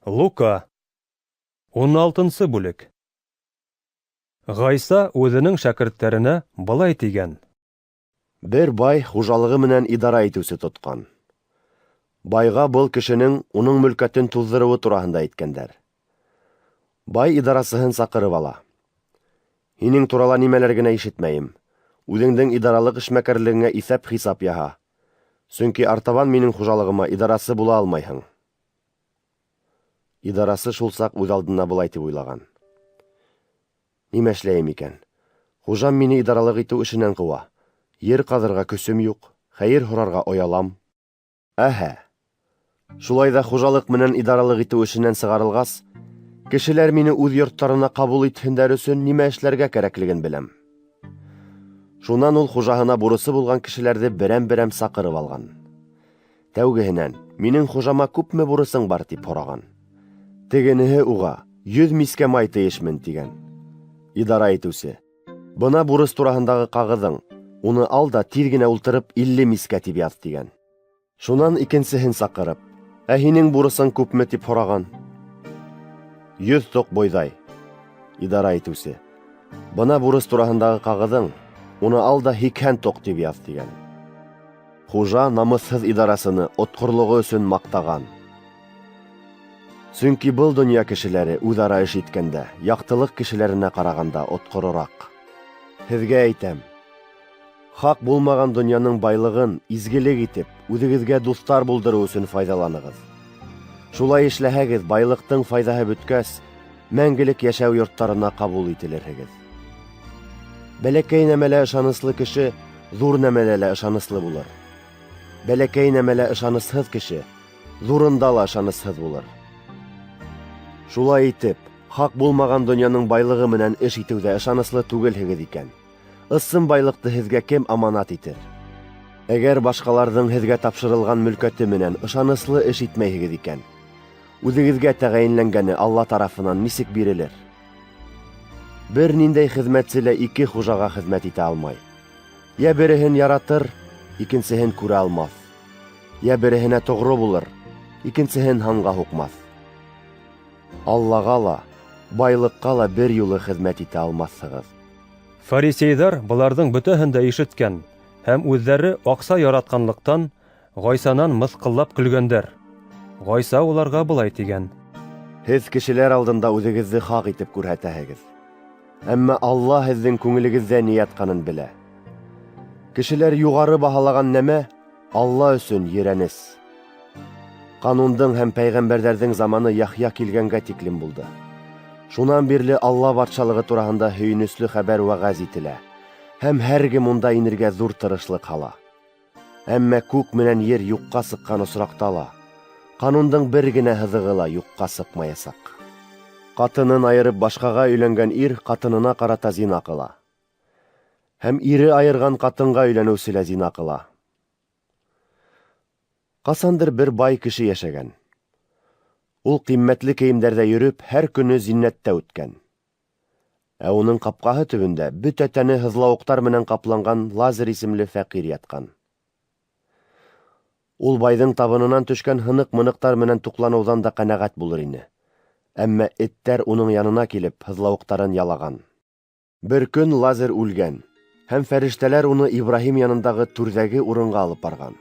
Лука. 16-нсы бүлек. Гайса үҙенең шәкерттәренә былай тигән: Бер бай хужалығы менән идара итеүсе тотҡан. Байға был кешенең уның мөлкәтен туҙҙырыуы тураһында әйткәндәр. Бай идарасыһын саҡырып ала. Һинең турала нимәләр генә ишетмәйем. Үҙеңдең идаралыҡ эшмәкәрлегеңә иҫәп-хисап яһа. Сөнки артабан минең хужалығыма идарасы була алмайһың. Идарасы шул саҡ үҙ алдына былай тип уйлаған: Нимә эшләйем икән? Хужам мине идаралыҡ итеү эшенән ҡыуа. Ер ҡаҙырға көсөм юҡ, хәйер һорарға оялам. Әһә. Шулай ҙа хужалыҡ менән идаралыҡ итеү эшенән сығарылғас, кешеләр мине үҙ йорттарына ҡабул итһендәр өсөн нимә эшләргә кәрәклеген беләм. Шунан ул хужаһына бурысы булған кешеләрҙе берәм-берәм саҡырып алған. Тәүгеһенән, минең хужама күпме бурысың бар, тип һораған. Тегенеһе уға, 100 мискә май тейешмен, тигән. Идара итеүсе: Бына бурыс тураһындағы ҡағыҙың, уны ал да тиҙ генә ултырып 50 мискә тип яҙ, тигән. Шунан икенсеһен саҡырып, ә һинең бурысың күпме, тип һораған. 100 тоҡ бойҙай. Идара итеүсе: Бына бурыс тураһындағы ҡағыҙың, уны ал да 80 тоҡ тип яҙ, тигән. Хужа намыҫһыҙ идарасыны отҡорлоғо өсөн маҡтаған. Сөнки был донъя кешеләре үҙ-ара эш иткәндә, яҡтылыҡ кешеләренә ҡарағанда отҡорораҡ. Һеҙгә әйтәм, хаҡ булмаған донъяның байлығын изгелек итеп, үҙегеҙгә дуҫтар булдырыу өсөн файҙаланығыҙ. Шулай эшләһәгеҙ, байлыҡтың файҙаһы бөткәс, мәңгелек йәшәү йорттарына ҡабул ителерһегеҙ. Бәләкәй нәмәлә ышаныслы кеше ҙур нәмәлә лә ышаныслы булыр. Бәләкәй нәмәлә ышанысһыҙ кеше ҙурында ла ышанысһыҙ булыр. Шулай итеп, хаҡ булмаған донъяның байлығы менән эш итеүҙә ышаныслы түгелһегеҙ икән, ысын байлыҡты һеҙгә кем аманат итер? Әгәр башҡаларҙың һеҙгә тапшырылған мөлкәте менән ышаныслы эш итмәйһегеҙ икән, үҙегеҙгә тәғәйенләнгәне Алла тарафынан нисек бирелер? Бер ниндәй хеҙмәтсе лә ике хужаға хеҙмәт итә алмай. Йә береһен яратыр, икенсеһен күрә алмаҫ. Йә береһенә тоғро булыр, икенсеһен һанға һуҡмаҫ. Аллаға ла, байлыҡҡа ла бер юлы хеҙмәт итә алмаҫһығыҙ. Фарисейҙар быларҙың бөтәһен дә ишеткән һәм үҙҙәре аҡса яратҡанлыҡтан Ғайсанан мыҫҡыллап көлгәндәр. Ғайса уларға былай тигән: Һеҙ кешеләр алдында үҙегеҙҙе хаҡ итеп күрһәтәһегеҙ. Әммә Алла һеҙҙең күңелегеҙҙә ни ятҡанын белә. Кешеләр юғары баһалаған нәмә Алла өсөн ерәнес. Ҡанундың һәм пәйғәмбәрҙәрҙең заманы Яхъя килгәнгә тиклем булды. Шунан бирле Алла батшалығы тураһында һөйөнөслө хәбәр вәғәз ителә, һәм һәр кем унда инергә ҙур тырышлыҡ һала. Әммә күк менән ер юҡҡа сыҡҡан осраҡта ла, ҡанундың бер генә һыҙығы ла юҡҡа сыҡмаясаҡ. Ҡатынын айырып башҡаға өйләнгән ир ҡатынына ҡарата зина ҡыла. Һәм ире айырған ҡатынға өйләнеүсе лә зина ҡыла. Ҡасандыр бер бай кеше йәшәгән. Ул ҡиммәтле кейемдәрҙә йөрөп, һәр көнө зиннәттә үткән. Ә уның ҡапҡаһы төбөндә бөтә тәне һыҙлауыҡтар менән ҡапланған Лазарь исемле фәҡир ятҡан. Ул байҙың табынынан төшкән һыныҡ-мыныҡтар менән туҡланыуҙан да ҡәнәғәт булыр ине. Әммә эттәр уның янына килеп, һыҙлауыҡтарын ялаған. Бер көн Лазарь үлгән, һәм фәрештәләр уны Ибраһим янындағы түрҙәге урынға алып барған.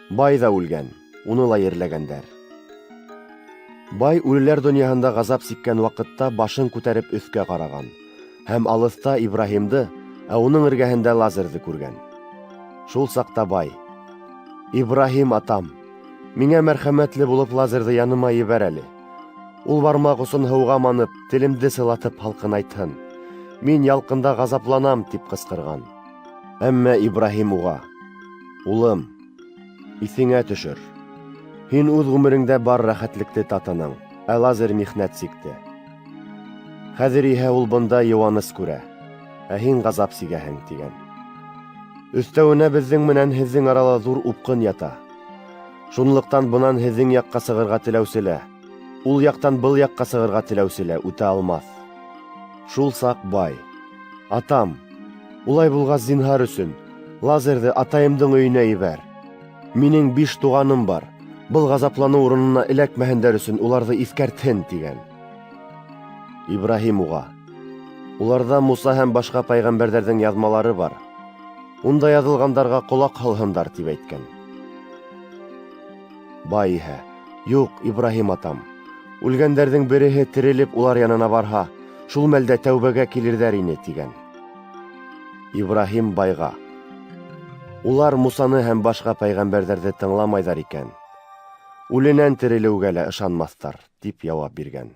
Бай ҙа үлгән, уны ла ерләгәндәр. Бай үлеләр донъяһында ғазап сиккән ваҡытта башын күтәреп өҫкә ҡараған һәм алыҫта Ибраһимды, ә уның эргәһендә Лазарҙы күргән. Шул саҡта бай: Ибраһим атам, миңә мәрхәмәтле булып Лазарҙы яныма ебәр әле. Ул бармаҡ осон һыуға манып, телемде сылатып һалҡынайтһын. Мин ялҡында ғазапланам, тип ҡысҡырған. Әммә Ибраһим уға: Улым, иҫеңә төшөр. Һин үҙ ғүмереңдә бар рәхәтлекте татының, ә Лазарь михнәт сикте. Хәҙер иһә ул бында йыуаныс күрә, ә һин ғазап сигәһең, тигән. Өҫтәүенә беҙҙең менән һеҙҙең арала ҙур упҡын ята. Шунлыҡтан бынан һеҙҙең яҡҡа сығырға теләүсе лә, ул яҡтан был яҡҡа сығырға теләүсе лә үтә алмаҫ. Шул саҡ бай: Атам, улай булғас зинһар өсөн, Лазарҙы атайымдың өйөнә ебәр. Минең 5 туғаным бар. Был ғазапланыу урынына эләкмәһендәр өсөн уларҙы иҫкәртһен, тигән. Ибраһим уға: Уларҙа Муса һәм башҡа пәйғәмбәрҙәрҙең яҙмалары бар. Унда яҙылғандарға ҡолаҡ һалһындар, тип әйткән. Бай иһә: Юҡ, Ибраһим атам, үлгәндәрҙең береһе терелеп улар янына барһа, шул мәлдә тәүбәгә килерҙәр ине, тигән. Ибраһим байға: Улар Мусаны һәм башҡа пәйғәмбәрҙәрҙе тыңламайҙар икән, үленән терелеүгә лә ышанмаҫтар, тип яуап биргән.